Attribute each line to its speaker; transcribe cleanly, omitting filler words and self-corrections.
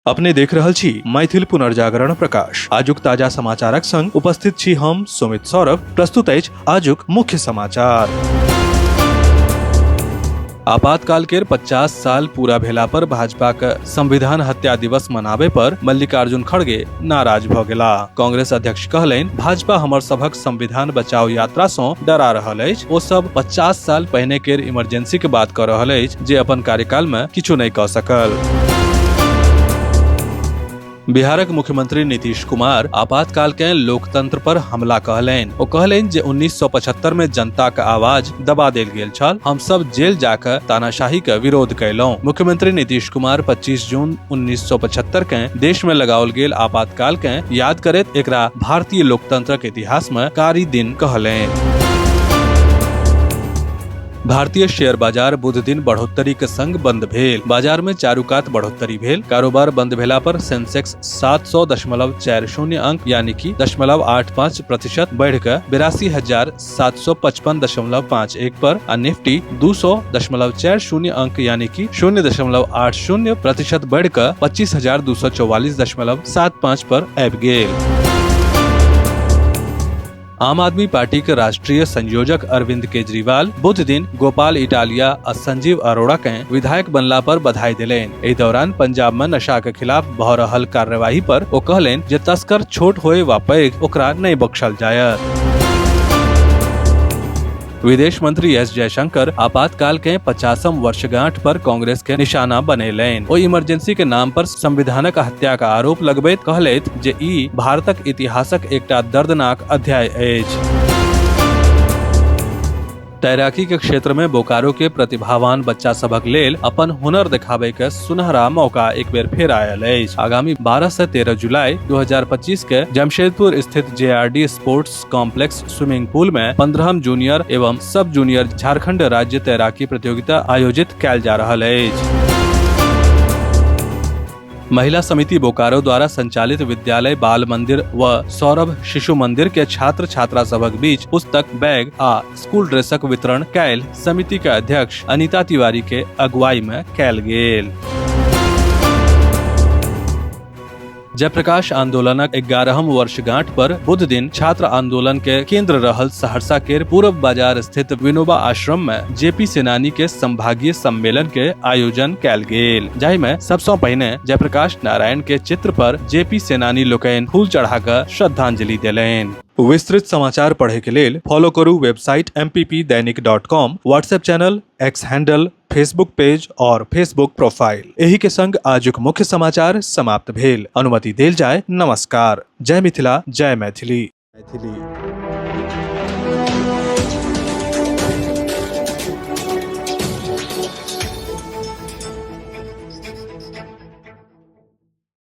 Speaker 1: अपने देख रहल छी मैथिल पुनर्जागरण प्रकाश। आजुक ताजा समाचारक संग उपस्थित छी हम सुमित सौरभ। प्रस्तुत अछि आजुक मुख्य समाचार। आपातकाल केर 50 साल पूरा भेला पर भाजपाक संविधान हत्या दिवस मनाबे पर मल्लिकार्जुन खड़गे नाराज भ गेलाह। कांग्रेस अध्यक्ष कहलनि, भाजपा हमर सभक संविधान बचाओ यात्रा सँ डरा रहल अछि। ओ सब 50 साल पहिने केर इमरजेंसी के बात क रहल अछि जे अपन कार्यकाल में किछु नहि क सकल। बिहारक मुख्यमंत्री नीतीश कुमार आपातकाल के लोकतंत्र पर हमला कहलनि। ओ कहलनि जे 1975 में जनता के आवाज दबा देल गेल छल। हम सब जेल जाकर तानाशाही के विरोध कयलहुं। मुख्यमंत्री नीतीश कुमार 25 जून 1975 के देश में लगाओल गेल आपातकाल के याद करैत एकरा भारतीय लोकतंत्रक इतिहास में कारी दिन कहलनि। भारतीय शेयर बाजार बुध दिन बढ़ोतरी के संग बंद भेल। बाजार में चारू कात बढ़ोतरी भेल। कारोबार बंद भेला पर सेंसेक्स 700.40 अंक यानी कि 0.85% बढ़ि कऽ 82,755.51 पर आ निफ्टी 200.40 अंक यानी कि 0.80% बढ़ि कऽ 25,244.75 पर आबि गेल। आम आदमी पार्टी के राष्ट्रीय संयोजक अरविंद केजरीवाल बुध दिन गोपाल इटालिया आ संजीव अरोड़ा के विधायक बनला पर बधाई देलनि। एहि दौरान पंजाब में नशा के खिलाफ भ रहल कार्यवाही पर ओ कहलनि जे तस्कर छोट होय वा पैघ, ओकरा नहि बख्शल जायत। विदेश मंत्री एस जयशंकर आपातकाल के 50म वर्षगांठ पर कांग्रेस के निशाना बनेलनि। ओ इमरजेंसी के नाम पर संविधानक हत्या का आरोप लगबैत कहलथि जे ई भारतक इतिहासक एकटा दर्दनाक अध्याय अछि। तैराकी के क्षेत्र में बोकारो के प्रतिभावान बच्चा सभक लेल अपन हुनर देखाबे के सुनहरा मौका एक बेर फेर आयल अछि। आगामी 12 से 13 जुलाई 2025 के जमशेदपुर स्थित JRD sports complex swimming pool में 15 जूनियर एवं सब जूनियर झारखंड राज्य तैराकी प्रतियोगिता आयोजित कैल जा रहल अछि। महिला समिति बोकारो द्वारा संचालित विद्यालय बाल मंदिर व सौरभ शिशु मंदिर के छात्र छात्रा सभक बीच पुस्तक, बैग आ स्कूल ड्रेसक वितरण कैल समिति के अध्यक्ष अनिता तिवारी के अगुवाई में कैल गेल। जयप्रकाश आंदोलनक 11म वर्षगांठ पर बुध दिन छात्र आंदोलन के केंद्र रहल सहरसा के पूरब बाजार स्थित विनोबा आश्रम में जेपी सेनानी के संभागीय सम्मेलन के आयोजन कैल गेल, जाहि में सबसँ पहिने जयप्रकाश नारायण के चित्र पर जेपी सेनानी लोकनि फूल चढ़ा कऽ श्रद्धांजलि देलनि। विस्तृत समाचार पढ़े के लेल फॉलो करू website mppdainik.com, WhatsApp channel, X handle, Facebook page और फेसबुक प्रोफाइल। एही के संग आजुक मुख्य समाचार समाप्त भेल। अनुमति देल जाय। नमस्कार। जय मिथिला, जय मैथिली। मैथिली।